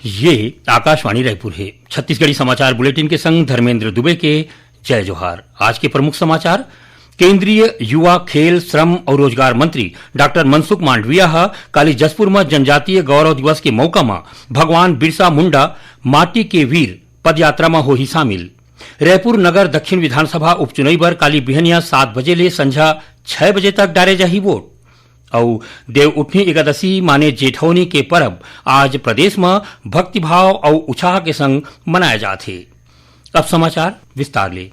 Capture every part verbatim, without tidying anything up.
ये आकाशवाणी रायपुर हे। छत्तीसगढ़ी समाचार बुलेटिन के संग धर्मेंद्र दुबे के जय जोहार। आज के प्रमुख समाचार। केंद्रीय युवा, खेल, श्रम अउ रोजगार मंत्री डॉक्टर मनसुख मांडविया ह काली जशपुर म जनजातीय गौरव दिवस के मौका म भगवान बिरसा मुंडा, माटी के वीर पदयात्रा म होही शामिल। रायपुर नगर दक्षिण विधानसभा उपचुनई बर काली बिहनिया सात बजे ले संझा छह बजे तक डारे जाही वोट। अउ देवउठनी एकादशी माने जेठौनी के परब आज प्रदेश म भक्तिभाव अउ उत्साह के संग मनाए जात हे। अब समाचार विस्तार ले।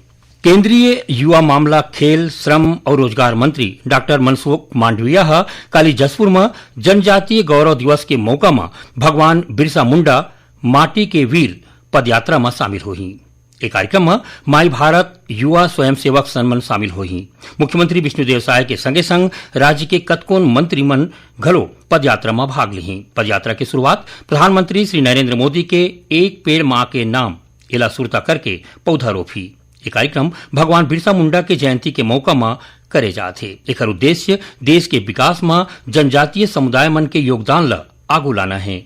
केंद्रीय युवा मामला, खेल, श्रम अउ रोजगार मंत्री डॉक्टर मनसुख मांडविया ह काली जशपुर म जनजातीय गौरव दिवस के मौका म भगवान बिरसा मुंडा, माटी के वीर पदयात्रा म शामिल होही। ए कार्यक्रम म माई भारत युवा स्वयंसेवक संघ मन शामिल होही। मुख्यमंत्री विष्णुदेव साय के संगे संग राज्य के कतकोन मंत्री मन घलो पदयात्रा म भाग लिही। पदयात्रा के शुरुआत प्रधानमंत्री श्री नरेंद्र मोदी के एक पेड़ मां के नाम एला सुरता करके पौधा रोपही। ये कार्यक्रम भगवान बिरसा मुंडा के जयंती के मौका म करे जात हे। एकर उद्देश्य देश के विकास म जनजातीय समुदाय मन के योगदान ल आगू लाना हे।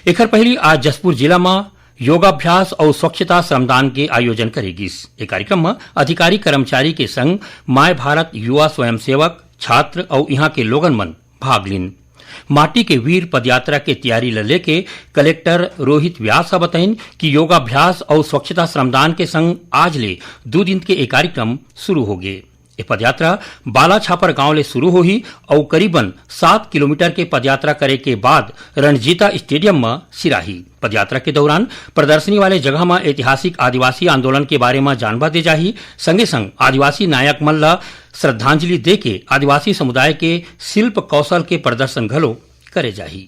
एकर पहिली आज जशपुर जिला म योगाभ्यास अउ स्वच्छता श्रमदान के आयोजन करे गिस। ए कार्यक्रम म अधिकारी कर्मचारी के संग माय भारत युवा स्वयंसेवक, छात्र अउ इहां के लोगन मन भाग लीन। माटी के वीर पदयात्रा के तैयारी ल लेके कलेक्टर रोहित व्यास ह बताइन कि योगाभ्यास अउ स्वच्छता श्रमदान के संग आज ले दू दिन के ए कार्यक्रम शुरू होगे। ए पदयात्रा बालाछापर गांव ले शुरू होही अउ करीबन सात किलोमीटर के पदयात्रा करे के बाद रणजीता स्टेडियम म सिराही। पदयात्रा के दौरान प्रदर्शनी वाले जगह म ऐतिहासिक आदिवासी आंदोलन के बारे म जानबा दे जाही, संगे संग आदिवासी नायक मन ल श्रद्धांजलि देके आदिवासी समुदाय के शिल्प कौशल के प्रदर्शन घलो करे जाही।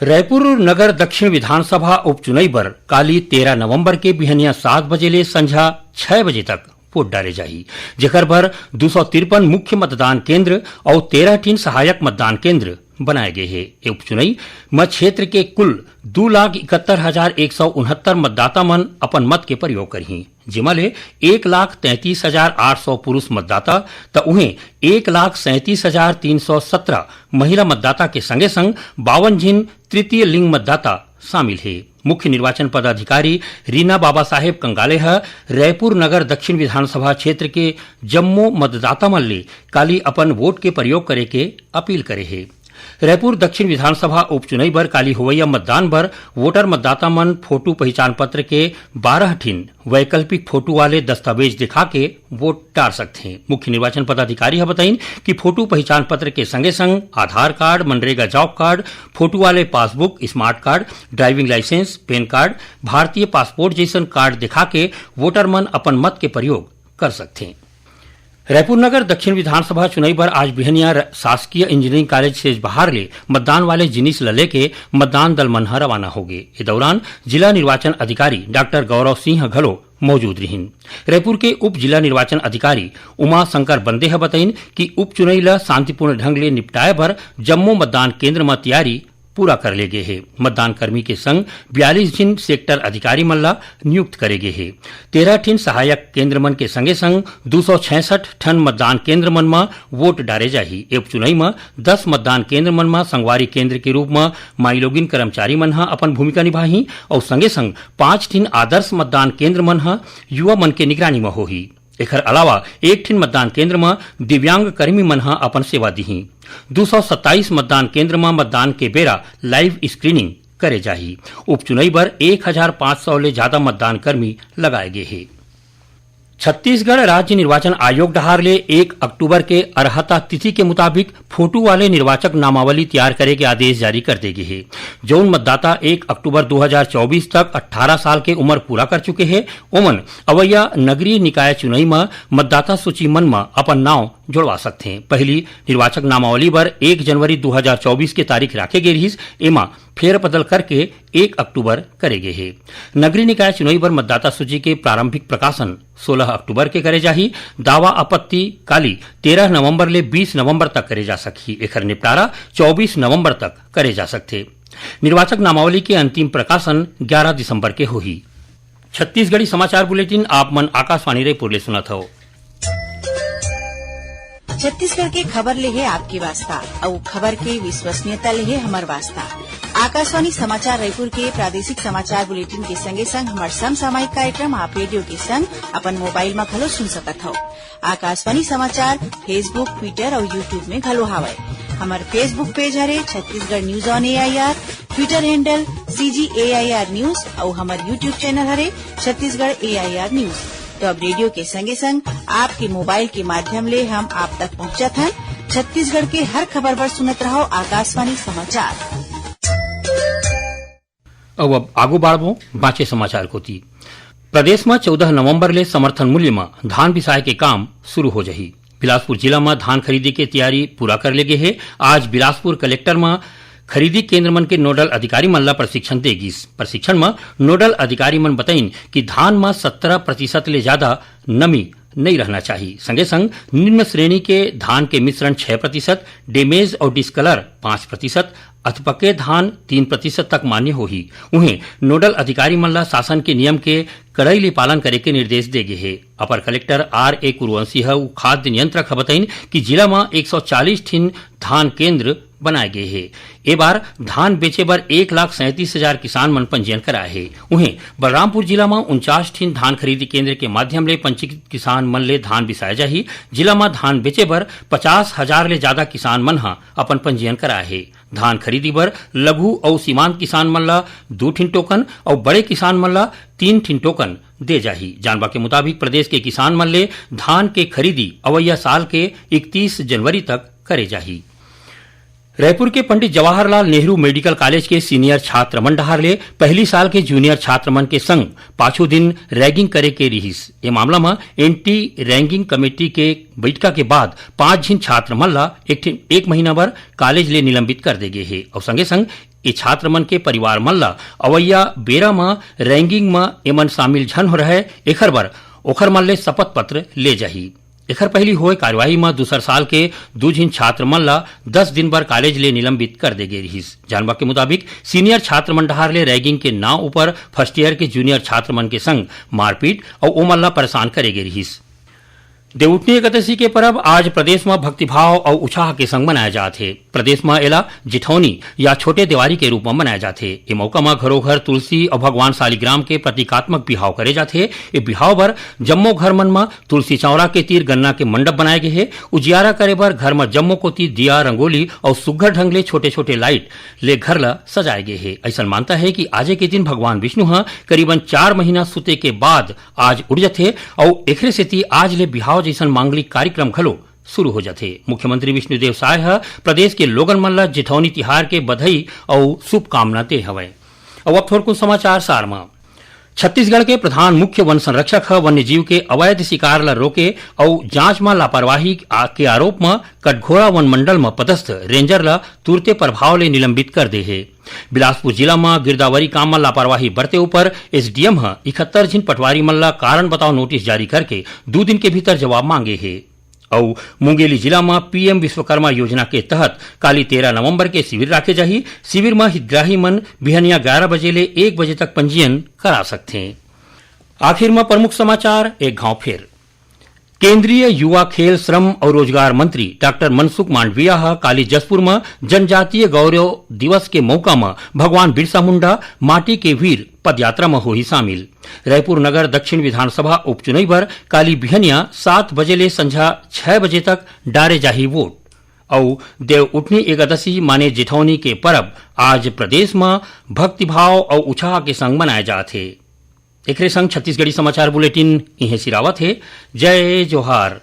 रायपुर नगर दक्षिण विधानसभा उपचुनई बर काली तेरह नवंबर के बिहनिया सात बजे ले संझा छह बजे तक वोट डाले जाही, जेकर बर दू सौ तिरपन मुख्य मतदान केंद्र अउ तेरह ठिन सहायक मतदान केंद्र बनाए गे हे। ए उपचुनई म क्षेत्र के कुल दू लाख इकहत्तर हजार एक सौ उनहत्तर मतदाता मन अपन मत के प्रयोग करही, जेमा ले एक लाख तैंतीस हजार आठ सौ पुरुष मतदाता, त उहें एक लाख सैंतीस हजार तीन सौ सत्रह महिला मतदाता के संगे संग बावन झिन तृतीय लिंग मतदाता शामिल हे। मुख्य निर्वाचन पदाधिकारी रीना बाबा साहेब कंगाले ह रायपुर नगर दक्षिण विधानसभा क्षेत्र के जम्मो मतदाता मन ले काली अपन वोट के प्रयोग करे के अपील करे हे। रायपुर दक्षिण विधानसभा उपचुनई बर काली होवइया मतदान बर वोटर मतदाता मन फोटो पहिचान पत्र के बारह ठिन वैकल्पिक फोटो वाले दस्तावेज दिखा के वोट डार सकथे। मुख्य निर्वाचन पदाधिकारी ह बताइन कि फोटो पहिचान पत्र के संगे संग Aadhaar card, MNREGA job card, photo वाले passbook, smart card, driving licence, PAN card, भारतीय पासपोर्ट जइसन कार्ड दिखा के वोटर मन अपन मत के प्रयोग कर सकथे। रायपुर नगर दक्षिण विधानसभा चुनई बर आज बिहनिया र-, शासकीय इंजीनियरिंग कॉलेज सेजबहार ले मतदान वाले जिनिस ल लेके मतदान दल मन ह रवाना होगे। ए दौरान जिला निर्वाचन अधिकारी डॉक्टर गौरव सिंह घलो मौजूद रिहिन। रायपुर के उप जिला निर्वाचन अधिकारी उमा शंकर बंदे ह बताइन कि उपचुनई ल शांतिपूर्ण ढंग ले निपटाए बर जम्मो मतदान केंद्र म तैयारी पूरा कर ले गे हे। मतदान कर्मी के संग बयालीस झिन सेक्टर अधिकारी मन ला नियुक्त करे गे हे। तेरह ठिन सहायक केंद्र मन के संगे संग दू सौ छियासठ ठन मतदान केंद्र मन म वोट डारे जाही। ए उपचुनई म दस मतदान केंद्र मन म संगवारी केंद्र के रूप म माईलोगिन कर्मचारी मन ह अपन भूमिका निभाही अउ संगे संग पांच ठिन आदर्श मतदान केंद्र मन ह युवा मन के निगरानी म होही। एखर अलावा एक ठिन मतदान केंद्र म दिव्यांग कर्मी मन ह अपन सेवा दिही। दू सौ सत्ताईस मतदान केंद्र म मतदान के बेरा लाइव स्क्रीनिंग करे जाही। उपचुनई बर एक हजार पांच सौ ले जादा मतदान कर्मी लगाए गे हे। छत्तीसगढ़ राज्य निर्वाचन आयोग डहार ले एक अक्टूबर के अर्हता तिथि के मुताबिक फोटो वाले निर्वाचक नामावली तैयार करे के आदेश जारी कर दे गे हे। जउन मतदाता एक अक्टूबर दू हजार चौबीस तक अट्ठारह साल के उम्र पूरा कर चुके हे, ओमन अवइया नगरीय निकाय चुनई म मतदाता सूची मन म अपन नाव जोड़वा सकथें। पहिली निर्वाचक नामावली बर एक जनवरी दू हजार चौबीस के तारीख राखे गे रिहिस, एमा फेरबदल करके एक अक्टूबर करे गे हे। नगरीय निकाय चुनई बर मतदाता सूची के प्रारंभिक प्रकाशन सोलह अक्टूबर के करे जाही। दावा आपत्ति काली तेरह नवंबर ले बीस नवंबर तक करे जा सकही। एखर निपटारा चौबीस नवंबर तक करे जा सकथे। निर्वाचक नामावली के अंतिम प्रकाशन ग्यारह दिसंबर के होही। छत्तीसगढ़ी समाचार बुलेटिन आप मन आकाशवाणी रायपुर ले सुनत हव। छत्तीसगढ़ के खबर ले हे आपके वास्ता, अउ खबर के विश्वसनीयता ले हे हमर वास्ता। आकाशवाणी समाचार रायपुर के प्रादेशिक समाचार बुलेटिन के संगे संग हमर समसामयिक कार्यक्रम आप रेडियो के संग अपन मोबाइल म घलो सुन सकत हव। आकाशवाणी समाचार Facebook, Twitter अउ YouTube में घलो हावय। हमर Facebook पेज हरे Chhattisgarh news on AIR, Twitter handle CG AIR news अउ हमर YouTube चैनल हरे छत्तीसगढ़ एआईआर न्यूज। तो अब रेडियो के संगे संग आपके मोबाइल के माध्यम ले हम आप तक पहुंचत हन। छत्तीसगढ़ के हर खबर बर सुनत रहव आकाशवाणी समाचार। अउ अब आगू बाढ़बो बांचे समाचार कोती। प्रदेश म चौदह नवंबर ले समर्थन मूल्य म धान बिसाए के काम शुरू हो जही। बिलासपुर जिला म धान खरीदी के तैयारी पूरा कर ले गे हे। आज बिलासपुर कलेक्टर म खरीदी केंद्र मन के नोडल अधिकारी मन ला प्रशिक्षण दे गिस। प्रशिक्षण म नोडल अधिकारी मन बतइन कि धान म सत्रह प्रतिशत ले ज्यादा नमी नइ रहना चाही। संगे संग निम्न श्रेणी के धान के मिश्रण छह प्रतिशत, डैमेज अउ डिसकलर पाँच प्रतिशत, अधपके धान तीन प्रतिशत तक मान्य होही। उहें नोडल अधिकारी मन ला शासन के नियम के कड़ाई ले पालन करे के निर्देश दे गे हे। अपर कलेक्टर आर ए कुरुवंशी ह उ खाद्य नियंत्रक ह बतइन कि जिला म एक सौ चालीस ठिन धान केंद्र बनाए गे हे। ए बार धान बेचे बर एक लाख सैंतीस हजार किसान मन पंजीयन कराए हे। उहें बलरामपुर जिला म उनचास ठिन धान खरीदी केंद्र के माध्यम ले पंजीकृत किसान मन ले धान बिसाए जाही। जिला म धान बेचे बर पचास हजार ले जादा किसान मन ह अपन पंजीयन कराए हे। धान खरीदी बर लघु अउ सीमांत किसान मन ला दू ठिन टोकन अउ बड़े किसान मन ला तीन ठिन टोकन दे जाही। जानबा के मुताबिक प्रदेश के किसान मन ले धान के खरीदी अवइया साल के इकतीस जनवरी तक करे जाही। रायपुर के पंडित जवाहरलाल नेहरू मेडिकल कॉलेज के सीनियर छात्र मन डहार ले पहली साल के जूनियर छात्र मन के संग पाछू दिन रैगिंग करे के रिहिस। ए मामला म एंटी रैगिंग कमेटी के बइठका के बाद पांच झिन छात्र मन ला एक ठिन, एक महीना बर कॉलेज ले निलंबित कर दे गे हे अउ संगे संग ए छात्र मन के परिवार मन ला अवइया बेरा म रैगिंग म एमन शामिल झन हो रहय, एखर बर ओखर मन ले शपथ पत्र ले जाही। एखर पहिली होए कार्यवाही म दूसर साल के दू झिन छात्र मन ला दस दिन बर कॉलेज ले निलंबित कर दे गे रिहिस। जानबा के मुताबिक सीनियर छात्र मन डहार ले रैगिंग के नांव ऊपर फर्स्ट ईयर के जूनियर छात्र मन के संग मारपीट अउ ओमन ला परेशान करे गे रिहिस। देवउठनी एकादशी के परब आज प्रदेश म भक्तिभाव अउ उछाह के संग मनाए जात हे। प्रदेश म एला जेठौनी या छोटे देवारी के रूप म मनाए जाथे। ए मौका म घरो घर तुलसी अउ भगवान शालिग्राम के प्रतीकात्मक बिहाव करे जाथे। ए बिहाव बर जम्मो घर मन म तुलसी चौरा के तीर गन्ना के मंडप बनाए गे हे। उजियारा करे बर घर म जम्मो कोती दिया, रंगोली अउ सुग्घर ढंग ले छोटे-छोटे लाइट ले घर ल सजाए गे हे। अइसन मानता हे कि आजे के दिन भगवान विष्णु ह करीबन चार महीना सुते के बाद आज उठ जथे अउ एखरे सेती आज ले बिहाव जइसन मांगलिक कार्यक्रम घलो शुरू हो जथे। मुख्यमंत्री विष्णुदेव साय ह प्रदेश के लोगन मन ल जेठौनी तिहार के बधई अउ शुभकामना दे हवय। अउ अब थोरकुन समाचार सार म। छत्तीसगढ़ के प्रधान मुख्य वन संरक्षक ह वन्यजीव के अवैध शिकार ल रोके अउ जांच म लापरवाही आ-, के आरोप म कटघोरा वन मंडल म पदस्थ रेंजर ल तुरते प्रभाव ले निलंबित कर दे हे। बिलासपुर जिला म गिरदावरी काम म लापरवाही बरते ऊपर एसडीएम ह इकहत्तर झिन पटवारी मन ल कारण बताओ नोटिस जारी करके दू दिन के भीतर जवाब मांगे हे। अउ मुंगेली जिला म पीएम विश्वकर्मा योजना के तहत काली तेरह नवंबर के शिविर राखे जाही। शिविर म हितग्राही मन बिहनिया ग्यारह बजे ले एक बजे तक पंजीयन करा सकथें। आखिर म प्रमुख समाचार एक घाव फेर। केंद्रीय युवा, खेल, श्रम अउ रोजगार मंत्री डॉक्टर मनसुख मांडविया ह काली जशपुर म जनजातीय गौरव दिवस के मौका म भगवान बिरसा मुंडा माटी के वीर पदयात्रा म होही शामिल। रायपुर नगर दक्षिण विधानसभा उपचुनाव बर काली बिहनिया सात बजे ले संझा छह बजे तक डारे जाही वोट। अउ देव उठनी एकादशी माने जेठौनी के परब आज प्रदेश म भक्तिभाव अउ उछाह के संग मनाए जात हे। एकरे संग छत्तीसगढ़ी समाचार बुलेटिन इहें सिरावत हे। जय जोहार।